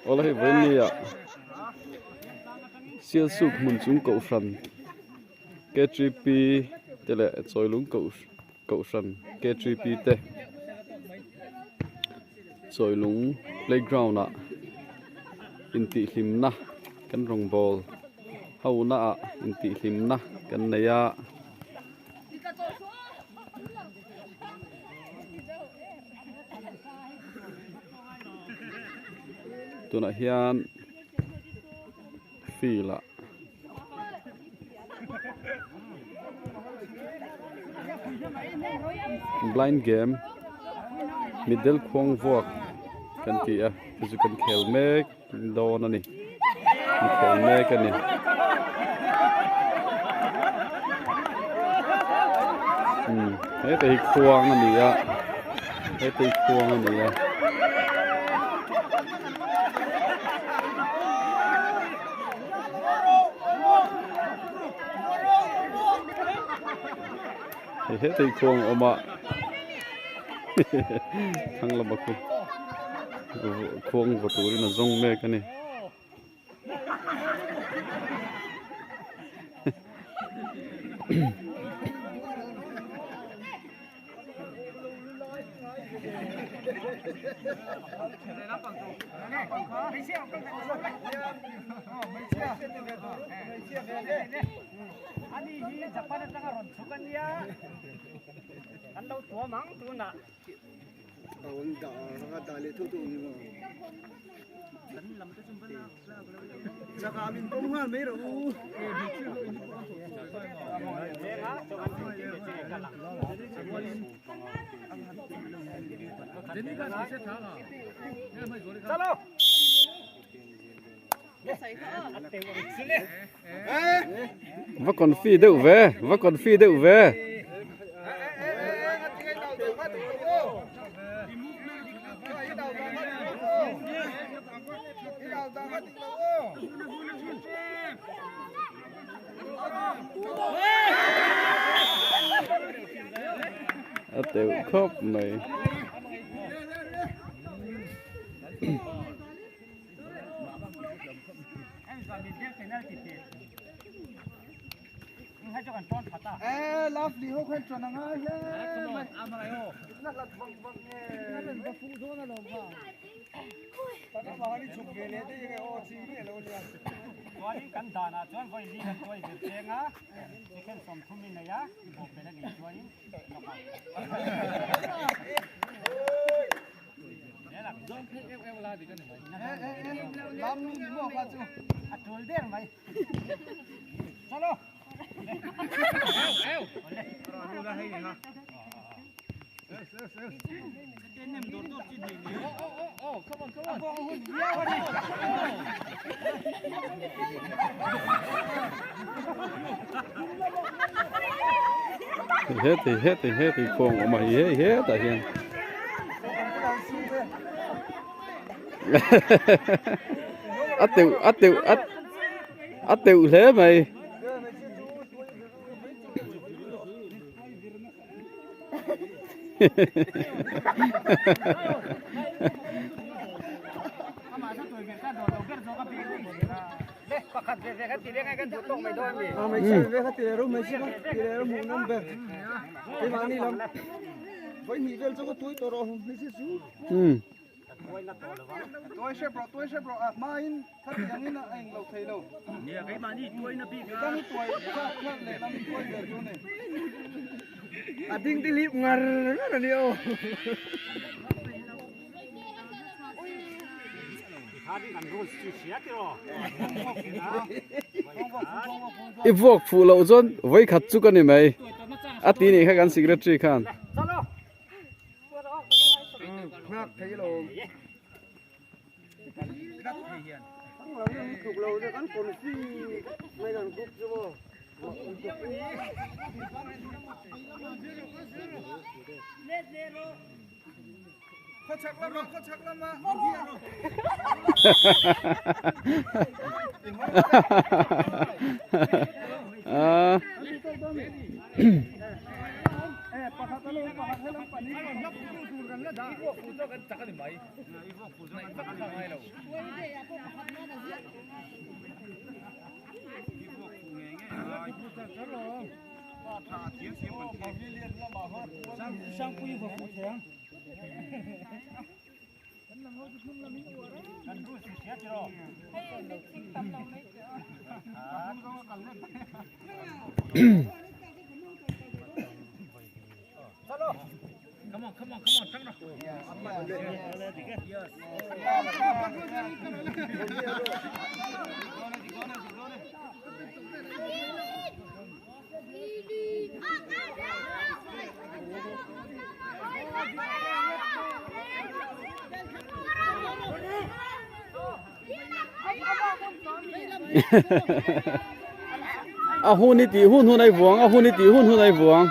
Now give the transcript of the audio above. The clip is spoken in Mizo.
Awle hei vawiin nia Sialsuk hmun chung kohhran K3P te leh Chawilung kohhran K3P te Chawilung playground ah intihhlimna kan rawngbawl ho naah intihhlimna kan nei a. Tunah hian field ah blind game middle khuang vuak kan ti a chu chu kan khel mek dawn a ni kan khel mek a ni. Umm heta hi khuang a ni a heta hi khuang a ni a. Hei heta hi khuang a awm a thlang lama khu khuang vaw turin a zawng mek a ni. Va confi deuh ve va confi deuh ve. A teuh khawp mai. Heti heti heti khuang awm a hi hei hetah hian a teuh a teuh a a teuh hle mai. Umm. I vuak fuh loh chuan vawikhat chu ka ni mai a ti nih kha kan secretary khan. Ah. A hun i tih hun hun a i vuang a hun i tih hun hun a i vuang.